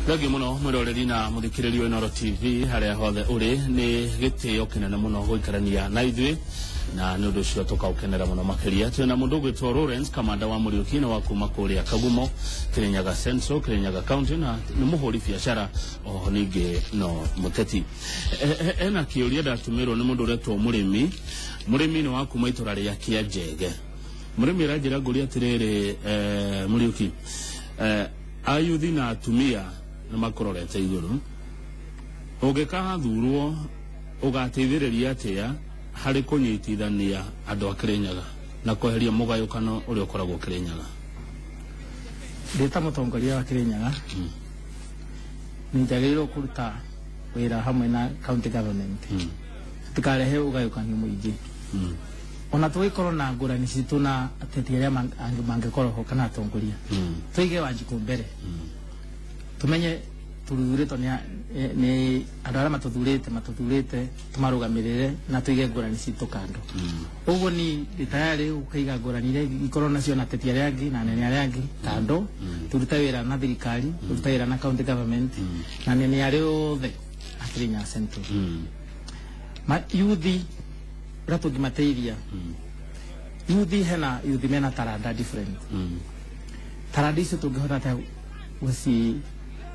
Thengiũ mũno mwĩroreri na mũthikĩrĩria wa Inooro TV harĩa hothe ũrĩ, nĩ gĩtĩo kĩnene mũno gũikarania na ithuĩ na nĩ ũndũ ũcio tũkaũkenera mũno makĩria. Twĩna mũndũ ũgwĩtwo Lawrence Kamanda wa Mũriũki, nĩ wa kuma kũrĩa Kagumo, Kirinyaga Central, Kirinyaga County, na nĩ mũhũri biacara oho ningĩ no mũteti. Ena kĩũria ndatũmĩrwo nĩ mũndũ ũretwo Mũrĩmi. Mũrĩmi nĩ wa kuma itũra rĩa Kĩanjege. Mũrĩmi aranjĩra ngũria atĩrĩrĩ, Mũriũki, ayuthi na atumia nĩ makũrorete igũrũ, ũngĩkathurwo ũgateithĩrĩria atĩa harĩ kũnyitithania andũ a Kirinyaga na kweheria mũgayũkano ũrĩa ũkoragwo Kirinyaga? Ndĩ ta mũtongoria wa Kirinyaga, nĩ njagĩrĩirwo kũruta wĩra hamwe na county government tũtikarehe ũgayũkanio mũingĩ. Ona tũgĩkorwo na ngũrani citũ na ateti arĩa mangĩkorwo ho kana atongoria, tũige Wanjikũ mbere, tumenye tũthurĩtwo nĩ andũ arĩa matũthurĩte tũmarũgamĩrĩre na tũige ngũrani citũ kando. Ũguo ni ndĩ tayarĩ gũkaiga ngũrani iria ikorwo nacio na ateti arĩa angĩ na anene arĩa angĩ kando, tũrute wĩra na thirikari, tũrute wĩra na county government na anene arĩa othe a Kirinyaga Central. Yuthi ũrĩa tũngĩmateithia, yuthi hena yuthi mena taranda different. Taranda icio tũngĩhota atĩa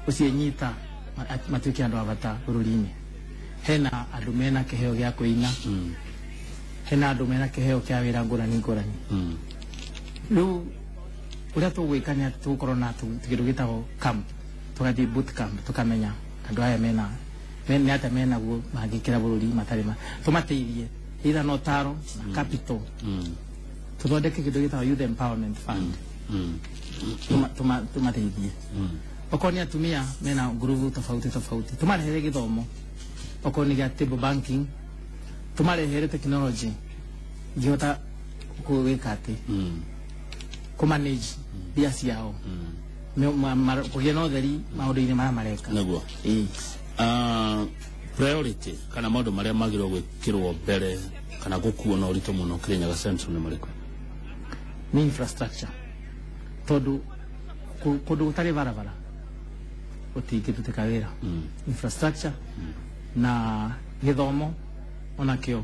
gũcinyita matuĩke andũ a bata bũrũri-inĩ? Hena andũ mena kĩheo gĩa kũina, hena andũ mena kĩheo kĩa wĩra ngũrani ngũrani. Rĩu ũrĩa tũgwĩka nĩ atĩ tũgũkorwo na kĩndũ gĩtagwo camp, tũgathiĩ boot camp, tũkamenya andũ aya mena nĩ atĩa menaguo mangĩkĩra bũrũri matarĩ ma tũmateithie either na ũtaro na capital, tũthondeke kĩndũ gĩtagwo youth empowerment fund, tũmateithie. Okorwo nĩ atumia mena ngurubu tofauti tofauti, tũmarehere gĩthomo, okorwo nĩ gĩa table banking, tũmarehere technology ingĩhota gwĩka atĩ kũmanage mbia ciao, kũgĩa na ũtheri maũndũ-inĩ marĩa mareka. Nĩguo. Ĩĩ. Priority kana maũndũ marĩa magĩrĩirwo gwĩkĩrwo mbere kana gũkuo na ũritũ mũno Kirinyaga Central nĩ marĩkũ? Nĩ infrastructure, tondũ kũndũ gũtarĩ barabara gũtingĩrutĩka wĩra. Infrastructure na gĩthomo onakĩo,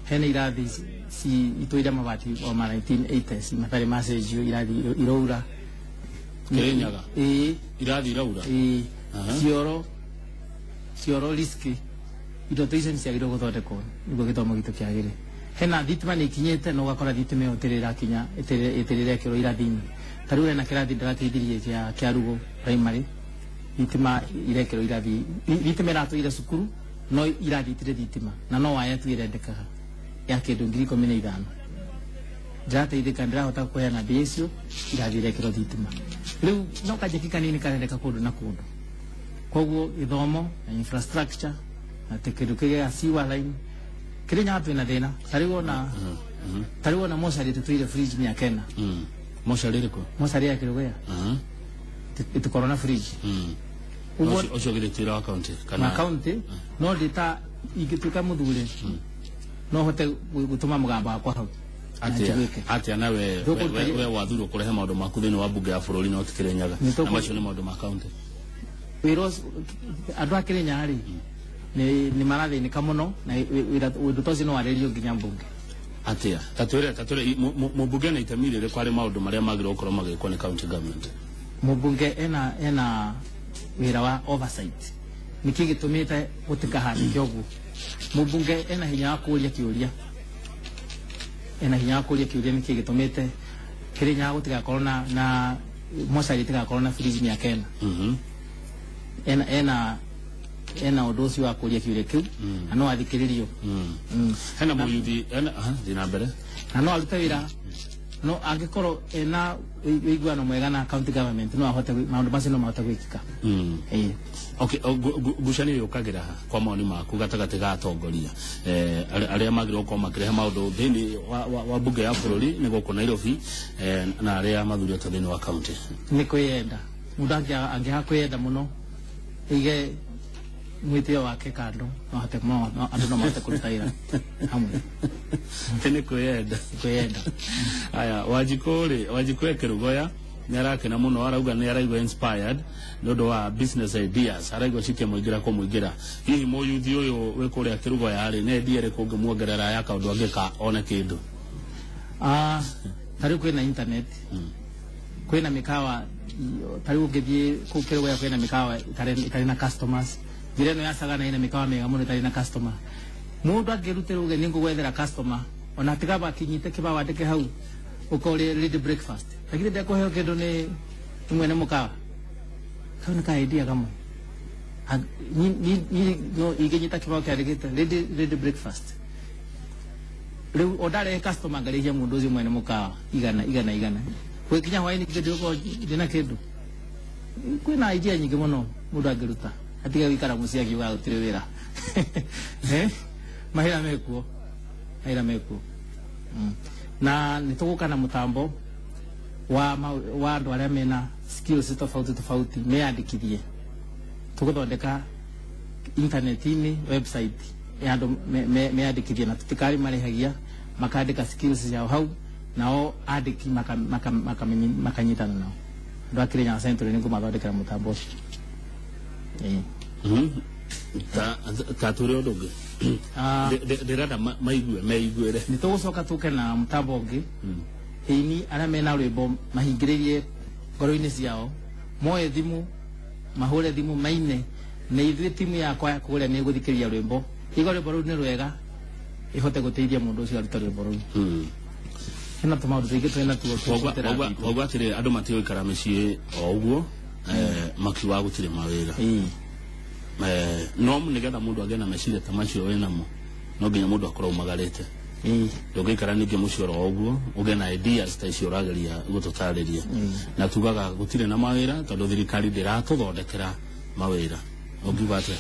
hena irathi ci itũire mabati o ma 1980s matarĩ macenjio, irathi iraura. Kirinyaga? Ĩĩ. Irathi iraura? Ĩĩ. Cioro riski, indo ta icio nĩ ciagĩrĩirwo gũthondekwo nĩguo gĩthomo gitũ kĩagĩre. Hena thitima nĩ ikinyĩte, no ũgakora thitima ĩyo ĩtĩrĩ ĩrakinya, ĩtĩrĩ ĩrekĩrwo irathi-inĩ. Ta rĩu hena kĩrathi ndĩrateithirie kĩa Rugo Primary, thitima irekĩrwo irathi, thitima ĩratũire cukuru no irathi itirĩ thitima, na no waya tu ĩrendekaga ya kĩndũ 15,000. Ndĩrateithĩka, ndĩrahota kũheana mbia icio, irathi irekĩrwo thitima. Rĩu no kanjeki kanini karendeka kũndũ na kũndũ. Koguo gĩthomo na infrastructure na kĩndũ kĩrĩa sewer line. Kirinyaga twĩna thĩna, tarĩu ona mocarĩ tũtũire fridge mĩaka 4. Mocarĩ ĩrĩkũ? Mocarĩ ya Kĩrũgũya ĩtũkorwo na fridge. Ũguo Ũcio githĩ ti wĩra wa county kana? Na county no ndĩ ingĩtuĩka mũthure no hote gũtũma mũgambo wakwa hau. Atia Njiguĩke. atia na we we wathurwo kũrehe maũndũ maku thĩinĩ wa bunge ya bũrũri no ti Kirinyaga, na macio nĩ maũndũ ma county. Wĩra ũcio andũ a Kirinyaga rĩ nĩ marathĩnĩka mũno na wĩra ũndũ ta ũcio no warĩrĩrio nginya mbunge. Atia tatwĩre mũmbunge na itemi rĩrĩkũ harĩ maũndũ marĩa magĩrĩirwo gũkorwo magĩkwo nĩ county government? Mũmbunge ena wĩra wa oversight, nĩkĩ gĩtũmĩte gũtikahanĩke ũguo. Mũmbunge ena hinya wa kũũria kĩũria, ena hinya wa kũũria kĩũria nĩkĩ gĩtũmĩte Kirinyaga gũtigakorwo na mocarĩ itigakorwo na fridge mĩaka 4. Ena ũndũ ũcio wa kũũria kĩũria kĩu na no athikĩrĩrio. Hena mũyuthi hena thiĩ na mbere. Na no arute wĩra, no angĩkorwo ena ũiguano mwega na county government no ahote maũndũ macio no mahote gwĩkĩka. Ĩĩ. Okay, ngucanio yũkagĩra ha kwa maoni maku gatagatĩ ga atongoria arĩa magĩrĩirwo gũkorwo makĩrehe maũndũ thĩinĩ wa bunge ya bũrũri nĩ gũkũ Nairobi, na arĩa mathurĩtwo thĩinĩ wa county? Nĩ kwĩyenda. Mũndũ angĩaga kwĩyenda mũno ige mwĩtĩo wake kando, no ahote no andũ no mahote kũruta wĩra hamwe. Nĩ kwĩyenda. Kwĩyenda. Aya, Wanjikũ rĩ, Wanjikũ e Kĩrũgoya Nĩ arakena mũno, arauga nĩ araigua inspired nĩ ũndũ wa business ideas, araigua cikĩmũingĩra kũmũingĩra. Hihi mũyuthi ũyũ wĩ kũrĩa Kĩrũgoya rĩ, nĩ idea ĩrĩkũ ũngĩmuongerera ya kaũndũ angĩka one kĩndũ? Ta rĩu kwĩna internet, kwĩna mĩkawa, ta rĩu ũngĩthiĩ kũu Kĩrũgoya kwĩna mĩkawa ĩtarĩ na customers. Njĩra ĩno ya Sagana ĩna mĩkawa mĩega mũno ĩtarĩ na customer. Mũndũ angĩrutĩra uge nĩ ngũgwethera customer, ona tigaba akinyite kĩbaũ andĩke hau ũkorĩ ready breakfast, lakini ndekũheo kĩndũ nĩ mwene mũkawa. Kau nĩ ka idea kamwe. No ingĩnyita kĩbaũ kĩandĩkĩte ready breakfast, rĩu o ndarehe customer ngarĩhia mũndũ ũcio mwene mũkawa igana igana igana, gwĩkinya hwaĩ-inĩ ndĩgũkorwo ndĩna kĩndũ. Kwĩna idea nyingĩ mũno mũndũ angĩruta atige gũikara mũciĩ akiuga gũtirĩ wĩra. Mahĩra mekuo, mahĩra mekuo. Na nĩ tũgũka na mũtambo wa andũ arĩa mena skills tofauti tofauti meyandĩkithie. Tũgũthondeka internet-inĩ website ya andũ meyandĩkithie, na tũtikari marĩhagia, makandĩka skills ciao hau, nao andĩki makanyitana nao. Andũ a Kirinyaga Central nĩ ngũmathondekera mũtambo ũcio. Ta tũrĩ ũndũ ũngĩ ndĩrenda maigue meiguĩre. Nĩ tũgũcoka tũke na mũtambo ũngĩ, ĩini arĩa mena rwĩmbo mahingĩrĩrie ngoro-inĩ ciao, moe thimũ, mahũre thimũ maine, na ithuĩ timu yakwa ya kũrĩa nĩ ĩgũthikĩrĩria rwĩmbo, igua rwĩmbo rũu nĩ rwega, ĩhote gũteithia mũndũ ũcio aruta rwĩmbo rũu. Hena tũmaũndũ tũingĩ twĩna tuo. Wauga atĩrĩ, andũ matigũikara mĩciĩ o ũguo makiuga gũtirĩ mawĩra. No nĩgetha mũndũ agĩe na meciria ta macio wĩnamo, no nginya mũndũ akorwo umagarĩte. Ndũngĩikara ningĩ mũciĩ oro ũguo ũgĩe na ideas ta icio ũrageria gũtũtarĩria. Na tugaga gũtirĩ na mawĩra tondũ thirikari ndĩratũthondekera mawĩra. Ũngiuga atĩa?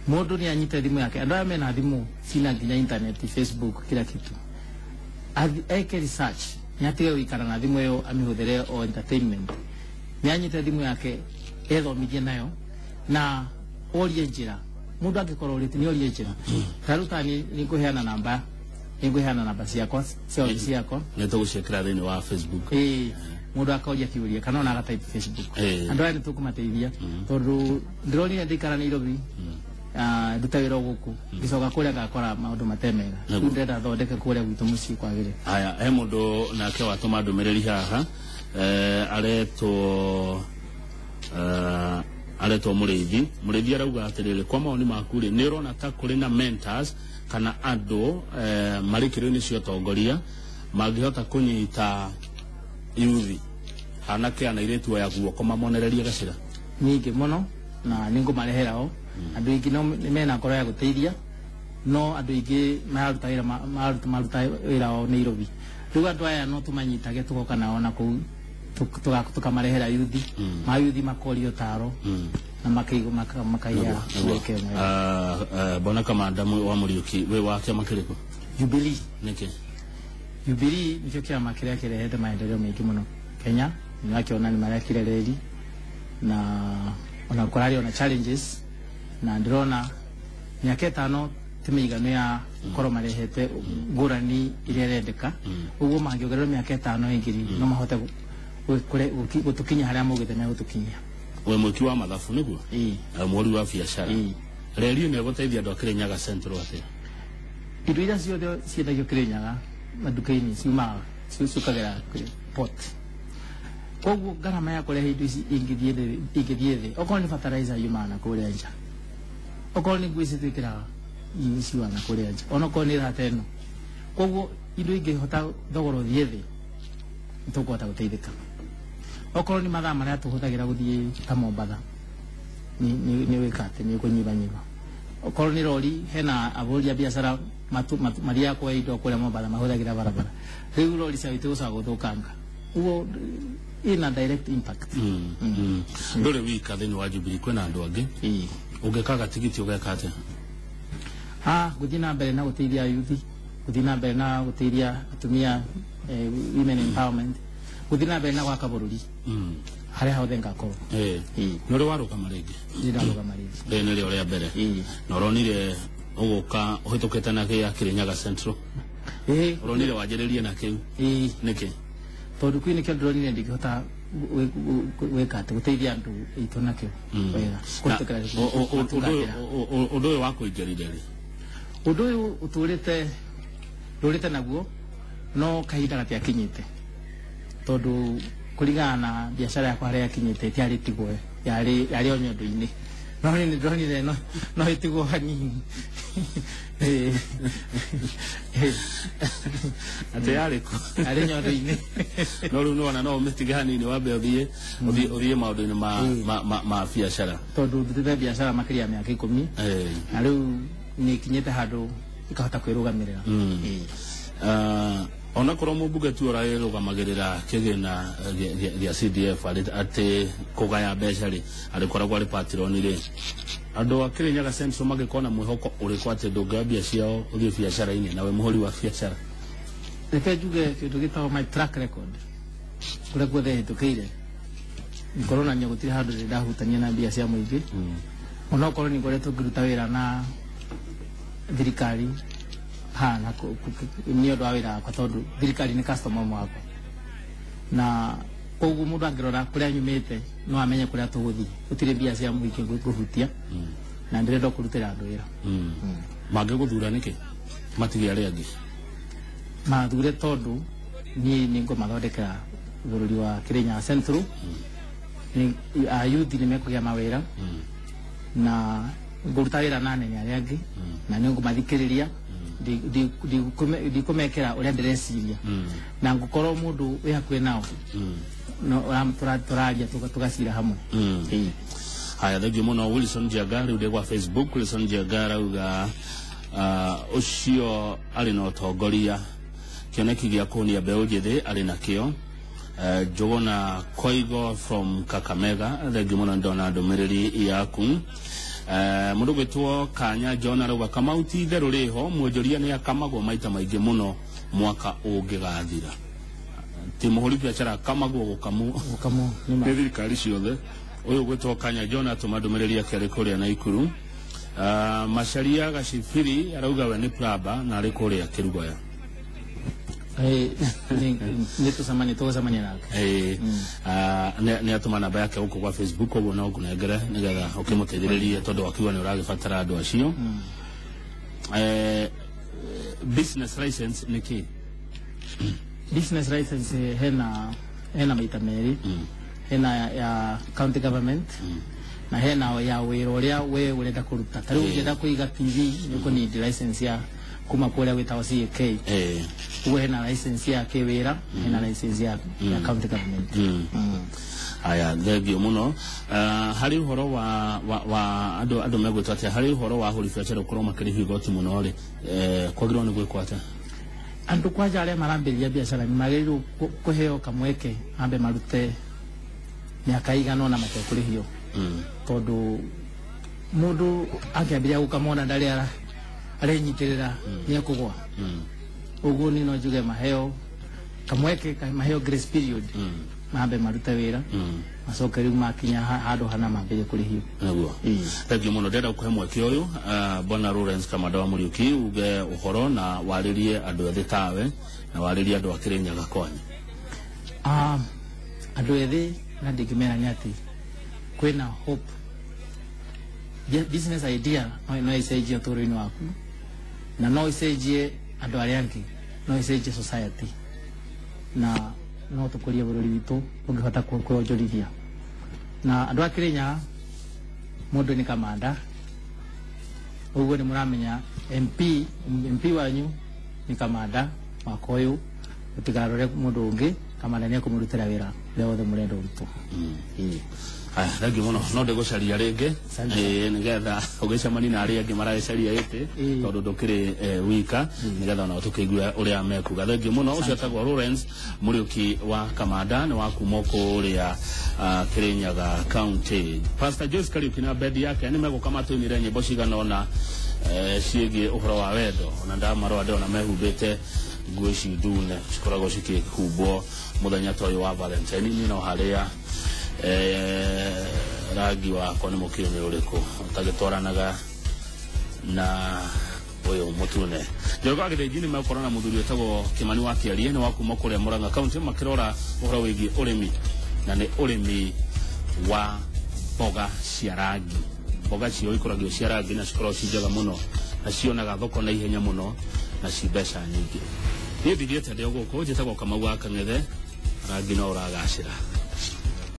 Mũndũ nĩ anyite thimũ yake, andũ aya mena thimũ cina nginya internet, Facebook, kila kitu, eke research, nĩ atige gũikara na thimũ ĩyo amĩhũthĩre o entertainment. Nĩ anyite thimũ yake ethomithie nayo na orie njĩra. Mũndũ angĩkorwo ũrĩte nĩ orie njĩra. Ta rĩu ta nĩ ngũheana namba, nĩ ngũheana namba ciakwa cia ofici yakwa, nĩ tũgũciĩkĩra thĩinĩ wa Facebook. Mũndũ akoria kĩũria kana ona agatype Facebook. Andũ aya nĩ tũkũmateithia tondũ ndĩronire ndĩikara Nairobi, nduta wĩra gũkũ, ngĩcoka kũrĩa ngakora maũndũ matemega. Rĩu ndĩrenda thondeke kũrĩa gwitũ mũciĩ kwagĩrĩre. Haya, he mũndũ nake watũma ndũmĩrĩri haha, aretwo aretwo Mũrĩithi. Mũrĩithi arauga atĩrĩrĩ, kwa mawoni maku rĩ, nĩ ũrona ta kũrĩ na mentors kana andũ marĩ kĩrĩo-inĩ cia ũtongoria mangĩhota kũnyita yuthi anake ana airĩtu aya guoko mamonererie gacĩra? Nyingĩ mũno, na nĩ ngũmarehera o. Andũ aingĩ no mena ngoro ya gũteithia, no andũ aingĩ mararuta wĩra maruta wĩra wao Nairobi. Rĩu andũ aya no tũmanyitage tũgoka nao na kũu tũkamarehera yuthi, mayuthi makorio ũtaro na makaiya mweke. Bwana Kamanda wa Mũriũki, wĩ wa kĩama kĩrĩkũ? Jubilee. Nĩkĩ? Jubilee nĩkĩo kĩama kĩrĩa kĩrehete maendeleo maingĩ mũno Kenya. Nĩwakĩona nĩ marekire reri, na ona kũrarĩ ona challenges, na ndĩrona mĩaka 5 ti mĩiganu ya gũkorwo marehete ngũrani ĩrĩa ĩrendeka. Ũguo mangĩongererwo mĩaka 5 ĩngĩ no mahote gũtũkinyia harĩa maugĩte megũtũkinyia. We mwĩki wa mathabu nĩguo? Mũhũri wa biacara. Reri ĩno ĩgũteithia andũ a Kirinyaga Central atĩa? Indo iria ciothe ciendagio Kirinyaga maduka-inĩ ciumaga ciũkagĩra port. Koguo ngarama ya kũrehe indo ici ingĩthiĩ thĩ. Okorwo nĩ fertilizer yumaga na kũrĩa nja, okorwo nĩ nguo ici twĩkĩraga ciumaga na kũrĩa nja, onokorwo nĩ thata ĩno. Koguo indo ingĩhota thogora ũthiĩ thĩ, nĩ tũkũhota gũteithĩka. Okorwo nĩ mathaa marĩa tũhũthagĩra gũthiĩ ta Mombatha, nĩ gwĩka atĩ nĩ kũnyibanyiba. Okorwo nĩ rori, hena ahũri a biacara mathiaga kuoya indo kũrĩa Mombatha mahũthagĩra barabara. Rĩu rori ciao itigũcoka gũthũkanga. Ũguo ina direct impact. Ndũrĩ wika thĩinĩ wa Jubilee, kwĩna andũ angĩ. Ũngĩkaga tigiti ũgeka atĩa? Gũthiĩ na mbere na gũteithia yuthi, gũthiĩ na mbere na gũteithia atumia, women empowerment, gũthiĩ na mbere na gwaka bũrũri harĩa hothe ngakorwo. Nĩ ũrĩ warũgama rĩngĩ? Nĩ ndarũgama rĩngĩ. Rĩrĩ nĩrĩo rĩa mbere. Na ũronire ũgũka ũhĩtũkĩte na kĩa Kirinyaga Central. Ũronire wanjĩrĩrie na kĩu? Nĩkĩ? Tondũ kĩu nĩkĩo ndĩronire ndingĩhota gwĩka atĩ gũteithia andũ aitũ nakĩo wega kũhĩtũkĩra ũndũ ũyũ wa kũingĩrire rĩ? Ũndũ ũyũ ũtũrĩte ndũrĩte naguo no kahinda gatiakinyĩte tondũ kũringana na biacara yakwa harĩa yakinyĩte ĩtiarĩ tigwo yarĩ o nyondo-inĩ no nĩ ndonire no ĩtigwo hanini atĩ yarĩ kũ? Yarĩ nyondo-inĩ no rĩu nĩwona no ũmĩtige hanini wambe ũthiĩ maũndũ-inĩ ma biacara tondũ ndutĩte biacara makĩria ya mĩaka 10 na rĩu nĩ ikinyĩte handũ ikahota kwĩrũgamĩrĩra. Onakorwo mũmbunge tu ũrarũgamagĩrĩra kĩgĩna gĩa CDF atĩ kũgaya mbeca rĩ arĩkoragwo arĩ patroni rĩ, andũ a Kirinyaga Central mangĩkorwo na mwĩhoko ũrĩkũ atĩ ndũngĩoya mbia ciao ũthiĩ biacara-inĩ na we mũhũri wa biacara? Reke njuge kĩndũ gĩtagwo my track record kũrĩa guothe hĩtũkĩire ngorwo gũtirĩ handũ ndĩ ndahutania na mbia cia mũingĩ onokorwo nĩ ngoretwo ngĩruta wĩra na thirikari hana nĩ ũndũ wa wĩra wakwa tondũ thirikari nĩ customer wakwa na koguo mũndũ angĩrora kũrĩa nyumĩte no amenye kũrĩa tũgũthiĩ gũtirĩ mbia cia mũingĩ ngũhutia na ndĩrenda kũrutĩra andũ wĩra. Mangĩgũthura nĩkĩ matige arĩa angĩ? Mathure tondũ niĩ nĩ ngũmathondekera bũrũri wa Kirinyaga Central ayuthi nĩ mekũgĩa mawĩra na ngũruta wĩra na anene arĩa angĩ na nĩ ngũmathikĩrĩria ndikumekera ũrĩa ndĩreciria na ngũkorwo mũndũ wĩ hakuhĩ nao no tũraria tũgacira hamwe. Haya, thengiũ mũno Wilson Njenga. Rĩu ndĩ gwa Facebook. Wilson Njenga arauga ũcio arĩ na ũtongoria kĩoneki gĩa kũhonia mbeũ njĩthĩ arĩ nakĩo. Njũgũna Koigo from Kakamega, thengiũ mũno ndona ndũmĩrĩri yaku. Mũndũ gwĩtwo Kanya John arauga Kamau ti itherũ rĩho mwonjoria nĩ akamagwo maita maingĩ mũno mwaka ũngĩgathira. Ti mũhũri biacara akamagwo gũkamwo nĩ thirikari ciothe. Ũyũ gwĩtwo Kanya John atũma ndũmĩrĩri yake arĩ kũrĩa Naikuru. Macharia Gacibiri arauga we nĩ plumber na arĩ kũrĩa Kĩrugoya. Nĩ tũgũcemania nake. Nĩ atũma namba yake gũkũ gwa Facebook ũguo no ngũnengere nĩgetha ũkĩmũteithĩrĩrie tondũ akiuga nĩ ũragĩbatara andũ acio. Business license nĩ kĩ? Business license hena maita merĩ, hena ya county government na hena ya wĩra ũrĩa we ũrenda kũruta. Ta rĩu ũngĩenda kũiga TV nĩ ũkũ need license ya kuma kũrĩa gwĩtagwo CAK. Ũguo hena license ya kĩwĩra, hena license ya county government. Aya, thengiũ mũno. Harĩ ũhoro wa andũ megwĩtwo atĩa, harĩ ũhoro wa ahũri biacara gũkorwo makĩrĩhio igoti mũno rĩ, kwagĩrĩirwo nĩ gwĩkwo atĩa? Andũ kwanja arĩa marambĩrĩria biacara nĩ magĩrĩirwo kũheo kamweke ambe marute mĩaka igana ũna matekũrĩhio tondũ mũndũ akĩambĩrĩria gũkamona ndarĩ arenyitĩrĩra nĩ ekũgwa. Ũguo niĩ no njuge maheo kamweke, maheo grace period mambe marute wĩra macoke rĩu makinya handũ hana mambĩrĩrie kũrĩhio. Nĩguo. Thengiũ mũno. Ndĩrenda gũkũhe mweke ũyũ Bwana Lawrence Kamanda wa Mũriũki uge ũhoro na warĩrie andũ ethĩ tawe na warĩrie andũ a Kĩrĩnyaga kwanyu. Andũ ethĩ na ndingĩmera nĩ atĩ kwĩna hope. Business idea no icenjie ũtũũro-inĩ waku na no icenjie andũ arĩa angĩ, no icenjie society na no tũkũrie bũrũri witũ ũngĩhota kwonjorithia. Na andũ a Kĩrĩnyaga mũndũ nĩ kamanda, ũguo nĩ mũramenya MP wanyu nĩ kamanda mwaka ũyũ, mũtikarore mũndũ ũngĩ, kamanda nĩ ekũmũrutĩra wĩra ũrĩa wothe mũrenda ũrutwo. Aya, thengiũ mũno. No ndĩgũcaria rĩngĩ nĩgetha ũgĩcemania na arĩa angĩ maragĩcaria gĩtĩ tondũ ndũkĩrĩ wika, nĩgetha onao tũkĩigue ũrĩa mekuga. Thengiũ mũno. Ũcio etagwo Lawrence Mũriũki wa Kamanda, nĩ wa kuma kũrĩa Kĩrĩnyaga County. Pastor Joyce Kariuki na bendi yake nĩ megũka matũinĩre nyĩmbo cigana ũna ciĩgiĩ ũhoro wa wendo. Ona ndamarora ndĩrona mehumbĩte nguo ici ndune cikoragwo cikĩhumbwo mũthenya ta ũyũ wa Valentine. Niĩ no harĩa rangi wakwa nĩ mũkĩũ nĩ ũrĩkũ ũtagĩtwaranaga na ũyũ mũtune. Njoroge wa Gĩthĩnji nĩ megũkorwo na mũthuri wĩtagwo Kĩmani wa Kĩarie, nĩ wa kuma kũrĩa Murang'a County, makĩrora ũhoro wĩgiĩ ũrĩmi. Na nĩ ũrĩmi wa mboga cia rangi. Mboga cio ikoragio cia rangi na cikoragwo ci njega mũno na cionaga thoko na ihenya mũno na ci mbeca nyingĩ. Niĩ ndithiĩte ndĩ o gũkũ, njĩtagwo Kamau wa Kang'ethe, rangi no ũragacĩra.